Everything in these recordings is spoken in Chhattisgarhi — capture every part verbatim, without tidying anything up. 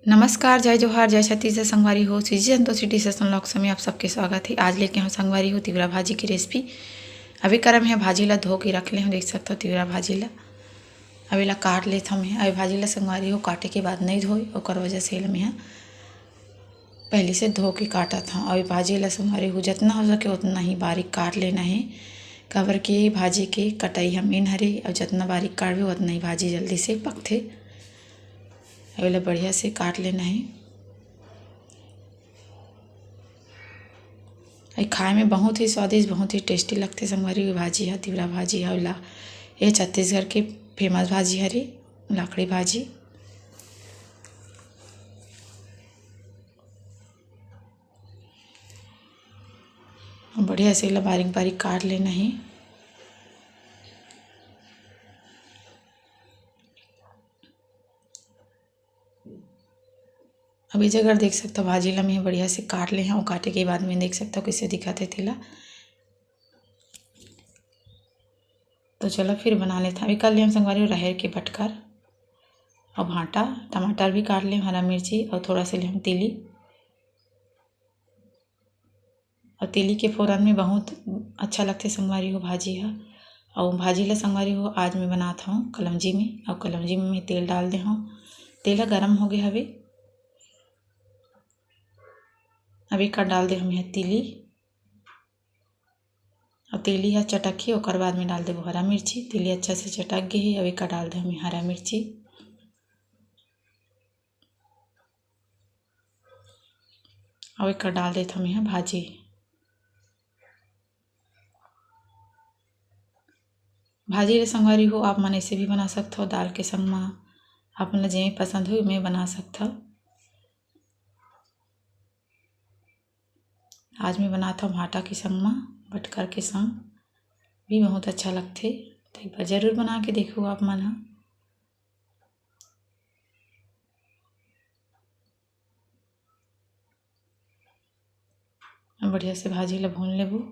नमस्कार, जय जोहार, जय छत्तीसगढ़ संगवारी हो। CG Santoshi dishes and vlogs में आप सबके स्वागत हे। आज लेके हंव संगवारी हो तिवरा भाजी के रेसिपी। अभी करम हे भाजी ला धो के रख ले हंव, देख सकथव तिवरा भाजी ला। अब एला काट लेथंव मैं। अभी भाजी ला संगवारी हो काटे के बाद नइ धोय, ओकर वजह से एला मैं पहिली से धो के काटत हंव। अभी भाजी ला संगवारी हो जतना हो सके ओतना ही बारीक काट लेना हे, काबर कि भाजी के कटाई ह मेन हरे, अउ जतना बारीक काटबे ओतना ही भाजी जल्दी से पकथे। अब एला बढ़िया से काट लेना हे। ये खाए में बहुत ही स्वादिष्ट, बहुत ही tasty लगथे संगवारी हो भाजी ह, तिवरा भाजी ह। ओला ये छत्तीसगढ़ के famous भाजी हरे, लाखड़ी भाजी। बढ़िया से एला बारीक बारीक काट लेना हे। अब ये जगह देख सकथव भाजी ला मैं बढ़िया से काट ले हंव। काटे के बाद में देख सकथव कइसे दिखत हे तेला। तो चलो फिर बना लेथन। अभी कर ले हंव संगवारी हो राहेर के बटकर, अब भांटा, टमाटर भी काट ले हंव, हरा मिर्ची अउ थोड़ा से ले हंव तिली। अउ तिली के फोरन में बहुत अच्छा लगथे संगवारी हो भाजी ह। अउ भाजी ला संगवारी हो आज मैं बनात हंव कलौंजी में, अउ कलौंजी में मैं तेल डाल दे हंव। तेल ह गरम हो गे हवे। अब एकर डाल दे हंव मैं तिली। अउ तिली ह चटकही, ओकर बाद में डाल देबो हरा मिर्ची। तिली अच्छा से चटक गे हे, अब एकर डाल दे हंव मैं हरा मिर्ची। अब एकर डाल देत हंव मैं भाजी। भाजी ला संगवारी हो आप मन ऐसे भी बना सकथव, दाल के संग मा आप मन ला जेमे पसंद होही ओमे बना सकथव। आज मैं बनात हंव भांटा के संग मा बटकर के संग, भी बहुत अच्छा लगथे। तो एक बार जरूर बना के देखो आप मन ह। बढ़िया से भाजी ला भून लेबो।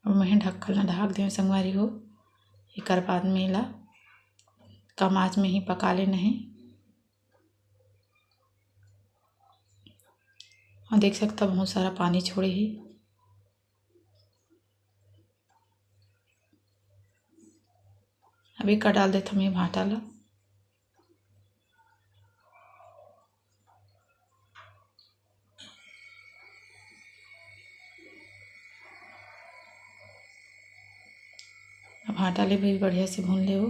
अब मैं ढक्कन ला ढाक देंव संगवारी हो। एकर बाद में एला कम आंच में ही पका लेना हे। अउ देख सकथव बहुत सारा पानी छोड़े हे। अब एकर डाल देथंव मैं भांटा ला। अब भांटा ले भी बढ़िया से भून लेबो।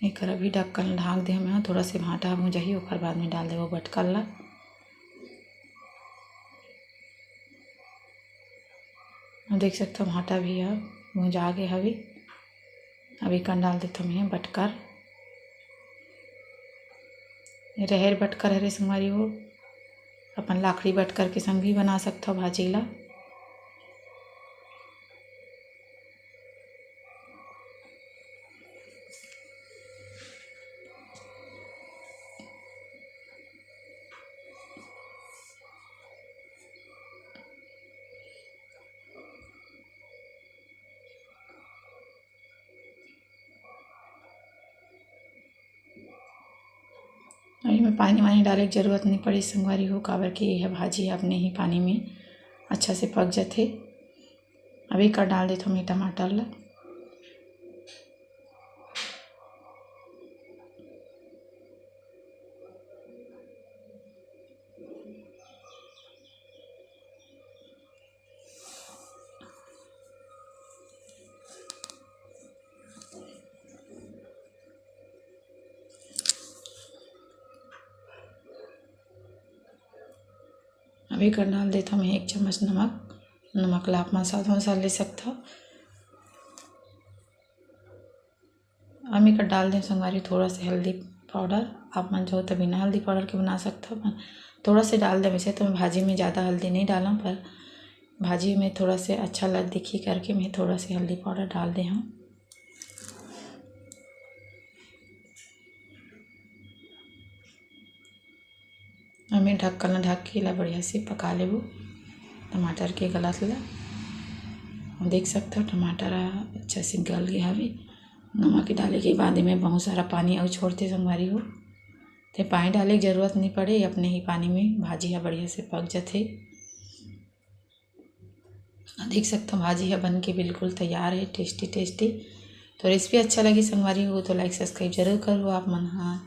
एकर अभी ढक्कन ढाक दे हमें, थोड़ा से भांटा भुंजाही, ओकर बाद में डाल देबो बटकर ला। देख सकथव भांटा भी ह भुंजा गे हवे। अब एकर डाल देथंव मैं बटकर। राहेर बटकर हरे संगवारी हो, अपन लाखड़ी बटकर के संग भी बना सकथव भाजी ला। अभी में पानी वानी डाले के जरूरत नहीं पड़ी संगवारी हो, काबर कि यह भाजी अपने ही पानी में अच्छा से पक जाथे। अभी का डाल देथंव मैं टमाटर ला। अभी का डाल देथंव मैं एक चम्मच नमक। नमक ला आप मन स्वाद अनुसार ले सकथव। मैं एकर डाल दें संगवारी थोड़ा सा हल्दी पाउडर। आप मन चाहो तो बिना हल्दी पाउडर के बना सकथो, पर थोड़ा से डाल दें। वैसे तो मैं भाजी में ज़्यादा हल्दी नहीं डालूँ, पर भाजी में थोड़ा से अच्छा लग दिखी करके मैं थोड़ा से हल्दी पाउडर डाल दे हूँ। अब मैं ढक्कन ला ढक के ला बढ़िया से पका लेबो टमाटर के गलत ला। देख सकथो टमाटर ह अच्छा से गल गए हवे। नमक डाले के बाद में बहुत सारा पानी अउ छोड़थे संगवारी हो, ते पानी डाले के जरूरत नहीं पड़े, अपने ही पानी में भाजी ह बढ़िया से पक जथे। देख सकथो भाजी ह बन के बिल्कुल तैयार है, टेस्टी टेस्टी। तो रेसिपी अच्छा लगी संगवारी हो तो लाइक सब्सक्राइब जरूर करो आप मन ह।